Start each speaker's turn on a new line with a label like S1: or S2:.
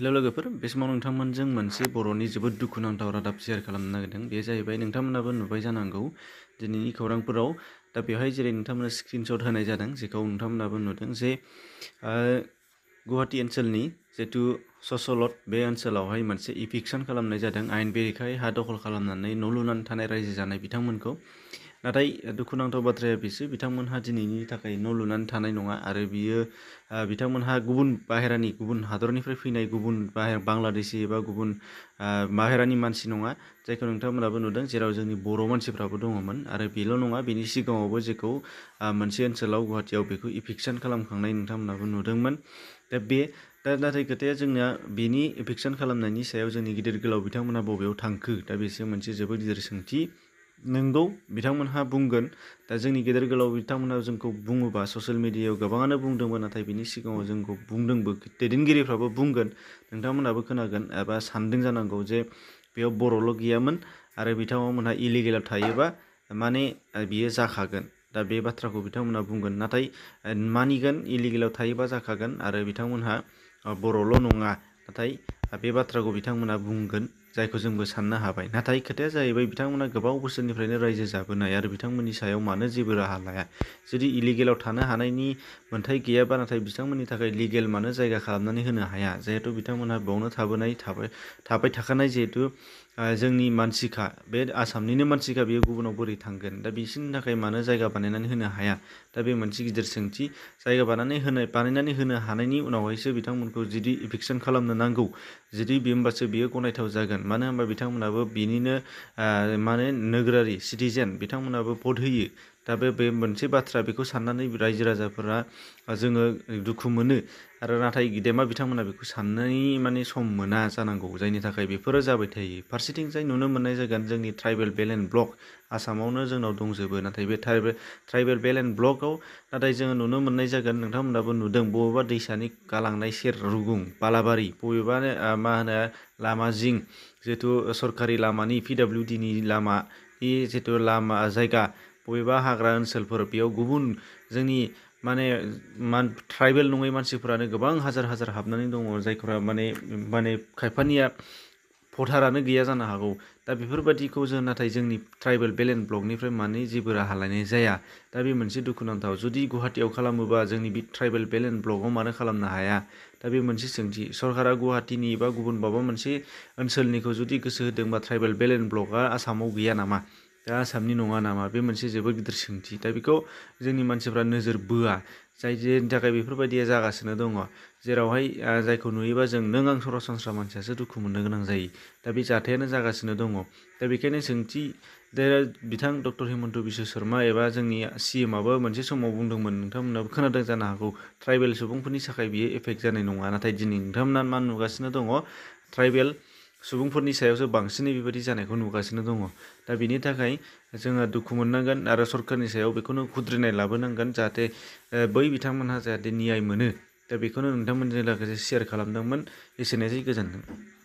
S1: हेल' लोगोफोर, बे समाव नोंथांमोनजों मोनसे बर'नि जोबोद दुखुनांथाव रादाब शेयार खालामनो नागिरदों। बे जाहैबाय नोंथांमोनाबो नुबाय जानांगौ दिनैनि खौरांफोराव। दा बेवहाय जेरै नोंथांमोना स्क्रिनशट होनाय जादों, जेखौ नोंथांमोनाबो नुदों जे गुवाहाटि ओनसोलनि जितु ससलट, बे ओनसोलावहाय मोनसे इभिक्सन खालामनाय जादों आयेन बेरेखायै हा दखल खालामनानै न' लुनानै थानाय रायजो जानाय बिथांमोनखौ। नाथाय दुखुनांथाव बाथ्राया बेसो, बिथांमोनहा दिनैनि थाखाय न' लुनानै थानाय नङा आरो बियो बिथांमोनहा गुबुन हादरनिफ्राय फैनाय गुबुन बांलादेशि एबा गुबुन बाहेरानि मानसि नङा, जायखौ नोंथांमोनाबो नुदों, जेराव जोंनि बर' मानसिफ्राबो दङमोन। आरो बेल' नङा, बेनि सिगाङावबो जेखौ मोनसे ओनसोलाव गुवाहाटियाव बेखौ इभिक्सन खालामखांनाय नोंथांमोनाबो नुदोंमोन। दा नाथाय खोथाया जोंना बेनि इभिक्सन खालामनायनि सायाव जोंनि गिदिर गोलाव बिथांमोना बबेयाव थांखो, दा बेसो मोनसे जोबोद गिदिर सोंथि। नंगौ, बिथांमोनहा बुंगोन। दा जोंनि गेदेर गोलाव बिथांमोना जोंखौ बुङोबा ससियेल मिडियायाव गोबाङानो बुंदोंमोन, नाथाय बिनि सिगाङाव जोंखौ बुंदोंबो, दैदेनगिरिफ्राबो बुंगोन, नोंथांमोनाबो खोनागोन एबा सानदों जानांगौ जे बेयाव बर'ल' गैयामोन आरो बिथांमोनहा इलिगेलाव थायोबा माने बियो जाखागोन। दा बे बाथ्राखौ बिथांमोना बुंगोन, नाथाय मानिगोन इलिगेलाव थायोबा जाखागोन आरो बिथांमोनहा बर'ल' नङा, नाथाय बे बाथ्राखौ बिथांमोना बुंगोन, जायखौ जोंबो साननो हाबाय। नाथाय खोथाया जाहैबाय बिथांमोना गोबाव बोसोरनिफ्रायनो रायजो जाबोनाय आरो बिथांमोननि सायाव मानो जेबो राहा लाया? जुदि इलिगेलाव थानो हानायनि मोन्थाय गैयाबा, नाथाय बिथांमोननि थाखाय लिगेल मानो जायगा खालामनानै होनो हाया? जिहेथु बिथांमोनहा बावनो थाबाय थाखानाय, जिहेथु जोंनि मानसिखा, बे आसामनिनो मानसिखा, बेयो गुबुनाव बोरै थांगोन? दा बिसोरनि थाखाय मानो जायगा बानायनानै होनो हाया? दा बे मोनसे गिदिर सोंथि। जायगा बानायनानै होनो हानायनि उनावहायसो बिथांमोनखौ जुदि इभिक्सन खालामनो नांगौ, जुदि होमबासो बियो गनायथाव जागोन। मानो होनबा बिथांमोनाबो बिनिनो माने नोगोरारि सिटिजेन, बिथांमोनाबो भट होयो। दा बे मोनसे बाथ्रा, बेखौ साननानै रायजो राजाफोरा जोङो दुखु मोनो आरो नाथाय गेदेमा बिथांमोना बेखौ साननायनि माने सम मोना जानांगौ, जायनि थाखाय बेफोरो जाबाय थायो। फारसेथिंजाय नुनो मोननाय जागोन जोंनि ट्राइबेल बेल्ट एन्ड ब्लक आसामावनो जोंनाव दंजोबो, नाथाय बे ट्राइबेल बेल्ट एन्ड ब्लकआव नाथाय जोङो नुनो मोननाय जागोन, नोंथांमोनाबो नुदों, बबेबा दैसानि गालांनाय सेर रुगुं बालाबारि, बबेबा मा होनो लामा जिं, जिहेतु सरकारि लामानि PWDनि लामानि जिहेतु लामा जायगा, बबेबा हाग्रा ओनसोलफोर, बेयाव गुबुन जोंनि माने ट्राइबेल नङै मानसिफोरानो गोबां हाजार हाजार हाबनानै दङ, जायफोरा माने खायफानिया भटारानो गैया जानो हागौ। दा बेफोरबायदिखौ नाथाय जोंनि ट्राइबेल बेल्ट एन्ड ब्लकनिफ्राय मानो जेबो राहा लानाय जाया? दा बे मोनसे दुखुनांथाव। जुदि गुवाहाटियाव खालामोबा जोंनि बे ट्राइबेल बेल्ट एन्ड ब्लकआव मानो खालामनो हाया? दा बे मोनसे सोंथि। सरकारा गुवाहाटिनि बा गुबुन माबा मोनसे ओनसोलनिखौ जुदि गोसो होदोंबा ट्राइबेल बेल्ट एन्ड ब्लकआ आसामाव गैया नामा? दा आसामनि नङा नामा? बे मोनसे जोबोद गिदिर सोंथि। दा बेखौ जोंनि मानसिफ्रा नोजोर बोआ, जायनि थाखाय बेफोरबायदिया जागासिनो दङ। जेरावहाय जायखौ नुयोबा नों आं सरासनस्रा मानसियासो दुखु मोननो गोनां जायो। दा बे जाथायानो जागासिनो दङ। दा बेखायनो सोंथि, बिथां डक्टर हिमन्त बिश्व शर्मा एबा जोंनि CMआबो मोनसे समाव बुंदोंमोन, नोंथांमोनाबो खोनादों जानो हागौ, ट्राइबेल सुबुंफोरनि थाखाय बियो एफेक्ट जानाय नङा। नाथाय दिनै नोंथांमोना मा नुगासिनो दङ? ट्राइबेल सुबुंफोरनि सायावसो बांसिनै बेबायदि जानायखौ नुगासिनो दङ। दा बिनि थाखाय जोङो दुखु मोननांगोन आरो सरकारनि सायाव बेखौनो खुद्रिनाय लाबोनांगोन, जाहाथे बै बिथांमोनहा जाहाथे नियाय मोनो। दा बेखौनो नोंथांमोनजों लोगोसे शेयार खालामदोंमोन। एसेनोसै, गोजोन्थों।